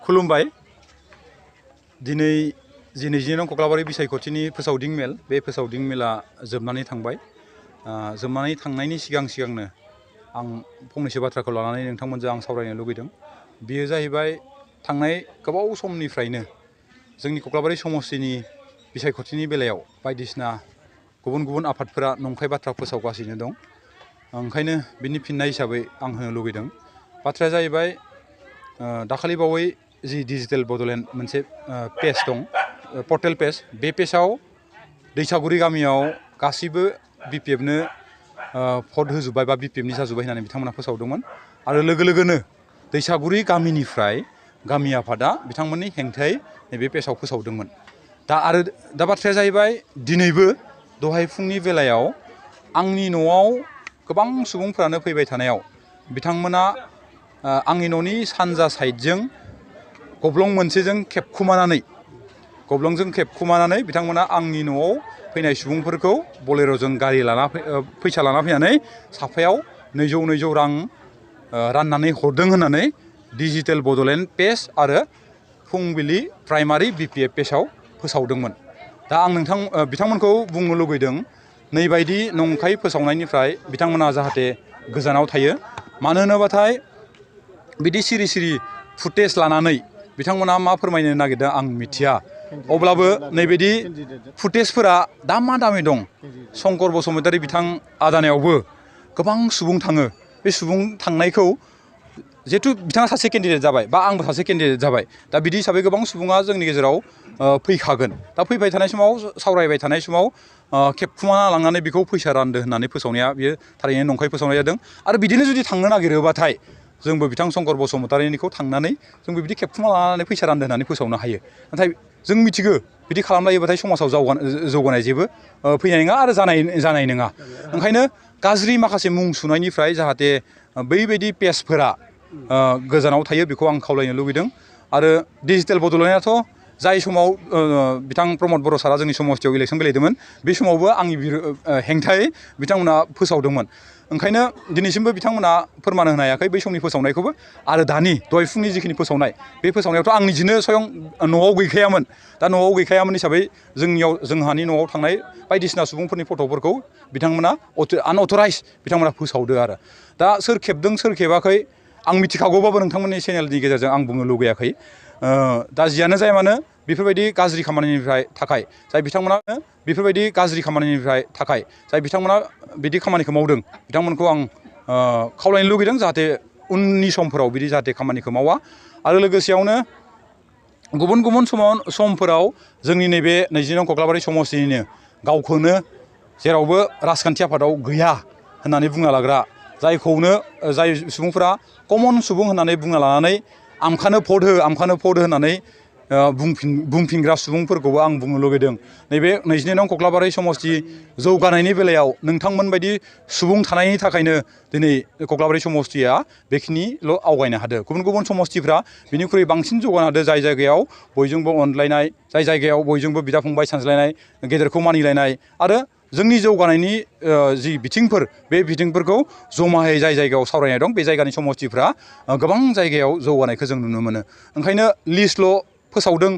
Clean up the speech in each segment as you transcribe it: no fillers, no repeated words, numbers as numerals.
खुलुमबाय दिनै जि 22 नं कक्लाबारि बिसायख'थिनि फोसावदिं मेल बे फोसावदिं मेला जोबनानै थांबाय जोबनानै थांनायनि सिगांनो आं फंनैसो बाथ्राखौ लानानै नोंथांमोनजों आं सावरायनो लुबैदों बेयो जाहैबाय थांनाय गोबाव समनिफ्रायनो जोंनि कक्लाबारि समस्तिनि बिसायख'थिनि बेलायाव बायदिसिना गुबुन आफादफोरा नंखाय बाथ्रा फोसावगासिनो दं ओंखायनो बिनि फिननाय हिसाबै आं होनो लुबैदों बाथ्राया जाहैबाय दाखालि बावै जि डिजिटेल बड'लेण्ड मोनसे पेज दं पर्टेल पेज बे पेजाव दैसागुरि गामियाव गासिबो बिपिएफनो भट होजोब्बाय बा बिपिएफनि जाजोब्बाय होननानै बिथांमोना फोसावदोंमोन आरो लोगो दैसागुरि गामिनिफ्राय गामि आफादा बिथांमोननि हेंथायै नैबे पेजाव फोसावदोंमोन दा बाथ्राया जाहैबाय दिनैबो दहाय फुंनि बेलायाव आंनि न'आव गोबां सुबुंफ्रानो फैबाय थानायाव बिथांमोना आंनि न'नि सानजा साइडजों गब्लं मोनसेजों खेबखुमानानै बिथांमोना आंनि न'आव फैनाय सुबुंफोरखौ बलेर'जों गारि लाना फैसा लाना फैनानै साफायाव 200 रां राननानै हरदों होननानै डिजिटेल बड'लेण्ड पेज आरो फुंबिलि प्राइमारि बिपिएफ पेजाव फोसावदोंमोन दा आं बिथांमोनखौ बुंनो लुगैदों नैबायदि नंखाय फोसावनायनिफ्राय बिथांमोना जाहाथे गोजानाव थायो मानो होनोबाथाय बिदि सिरि फुटेज लानानै बिथांमोना मा फोरमायनो नागिरदों आं मिथिया अब्लाबो नैबायदि फुटेजफोरा दामी दं शंकर बसुमतारी बिथां आदानायावबो गोबां सुबुं थाङो बे सुबुं थांनायखौ जिहेतु बिथाङा सासे केन्डिडेट जाबाय बा आंबो सासे केन्डिडेट जाबाय दा बिदि हिसाबै गोबां सुबुङा जोंनि गेजेराव फैखागोन दा फैबाय थानाय समाव सावरायबाय थानाय समाव खेबखुमाना लांनानै बेखौ फैसा रानदो होननानै फोसावनाया बियो थारैनो नंखाय फोसावनाय जादों आरो बिदिनो जुदि थांनो नागिरोबाथाय जोंबो बिथां शंकर बसुमतारीनिखौ थांनानै जोंबो बिदि खेबखुमा लानानै फैसा रानदो होननानै फोसावनो हायो नाथाय जों मिथिगौ बिदि खालामलायोबाथाय समाजाव जौगानाय जेबो फैनाय नङा आरो जानाय नङा ओंखायनो गाज्रि माखासे मुं सुनायनिफ्राय जाहाथे बैबायदि पेजफोरा गोजानाव थायो बेखौ आं खावलायनो लुबैदों आरो डिजिटेल बड'लेण्डआथ' जाय समाव बिथां प्रमद बर' सारा जोंनि समस्तियाव इलेक्सन गेलेदोंमोन बे समावबो आंनि हेंथायै बिथांमोना फोसावदोंमोन ओंखायनो दिनैसिमबो बिथांमोना फोरमान होनो हायाखै बै समनि फोसावनायखौबो आरो दानि दहाय फुंनि जिखिनि फोसावनाय बे फोसावनायावथ' आं निजेनो स्वयं न'आव गैखायामोन दा न'आव गैखायामोन हिसाबै जोंहानि न'आव थांनाय बायदिसिना सुबुंफोरनि फट'फोरखौ बिथांमोना आनअथराइज बिथांमोना फोसावदो आरो दा सोर खेबदों सोर खेबाखै आं मिथिखागौबाबो नोंथांमोननि चेनेलनि गेजेरजों आं बुंनो लुगैयाखै दा जियानो जाया मानो बेफोरबायदि गाज्रि खामानिनिफ्राय थाखाय जाय बिथांमोना बिदि खामानिखौ मावदों बिथांमोनखौ आं खावलायनो लुगैदों जाहाथे उननि समफोराव बिदि जाहाथे खामानिखौ मावा आरो लोगोसेयावनो गुबुन समफोराव जोंनि नैबे 22 नं कक्लाबारि समस्तिनिनो गावखौनो जेरावबो राजखान्थि आफादाव गैया होननानै बुंना लाग्रा जाय सुबुंफोरा कमन सुबुं होननानै बुंना लानानै आमखानो भट हो होननानै बुंफिनग्रा सुबुंफोरखौबो आं बुंनो लुगैदों नैबे 22 नं कक्लाबारि समस्ति जौगानायनि बेलायाव नोंथांमोन बायदि सुबुं थानायनि थाखायनो दिनै कक्लाबारि समस्तिया बेखिनिल' आवगायनो हादों गुबुन समस्तिफ्रा बिनिख्रुइ बांसिन जौगानो हादों जाय जायगायाव बयजोंबो अनलायनाय जाय जायगायाव बयजोंबो बिदा फंबाय सानज्लायनाय गेदेरखौ मानिलायनाय आरो जोंनि जौगानायनि जि बिथिंफोर बे बिथिंफोरखौ जमायै जाय जायगायाव सावरायनाय दं बे जायगानि समस्तिफ्रा गोबां जायगायाव जौगानायखौ जों नुनो मोनो ओंखायनो लिस्टल' फोसावदों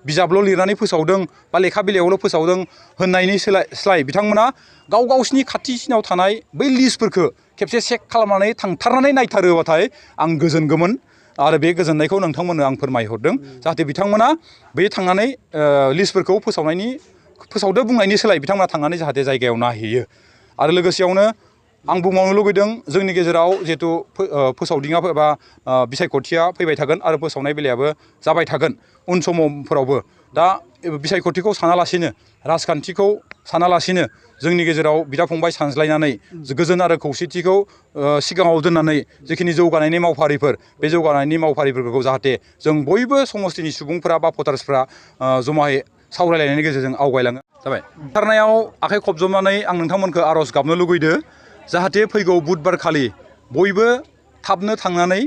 बिजाबल' लिरनानै फोसावदों बा लेखा बिलाइयावल' फोसावदों होननायनि सोलाय बिथांमोना गावसिनि खाथिसिनाव थानाय बै लिस्टफोरखौ खेबसे चेक खालामनानै थांथारनानै नायथारोबाथाय आं गोजोनगौमोन आरो बे गोजोननायखौ नोंथांमोननो आं फोरमायहरदों जाहाथे बिथांमोना बे थांनानै लिस्टफोरखौ फोसावदो बुंनायनि सोलाय बिथांमोना थांनानै जाहाथे जायगायाव नायहैयो आरो लोगोसेयावनो आं बुंबावनो लुगैदों जोंनि गेजेराव जिहेतु फोसावदिङा एबा बिसायख'थिया फैबाय थागोन आरो फोसावनाय बेलायाबो जाबाय थागोन उन समफोरावबो दा बिसायख'थिखौ सानालासिनो राजखान्थिखौ सानालासिनो जोंनि गेजेराव बिदा फंबाय सानज्लायनानै गोजोन आरो खौसेथिखौ सिगाङाव दोननानै जिखिनि जौगानायनि मावफारिफोर बे जौगानायनि मावफारिफोरखौ जाहाथे जों बयबो समस्तिनि सुबुंफोरा बा भटार्सफ्रा जमायै सावरायलायनायनि गेजेरजों आवगायलाङो जाबाय थारनायाव आखाइ खबजबनानै आं नोंथांमोनखौ आर'ज गाबनो लुगैदों जाहाथे फैगौ बुधबारखालि बयबो थाबनो थांनानै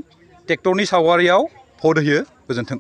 ट्रेक्टरनि सावगारियाव भट होयो गोजोन्थों।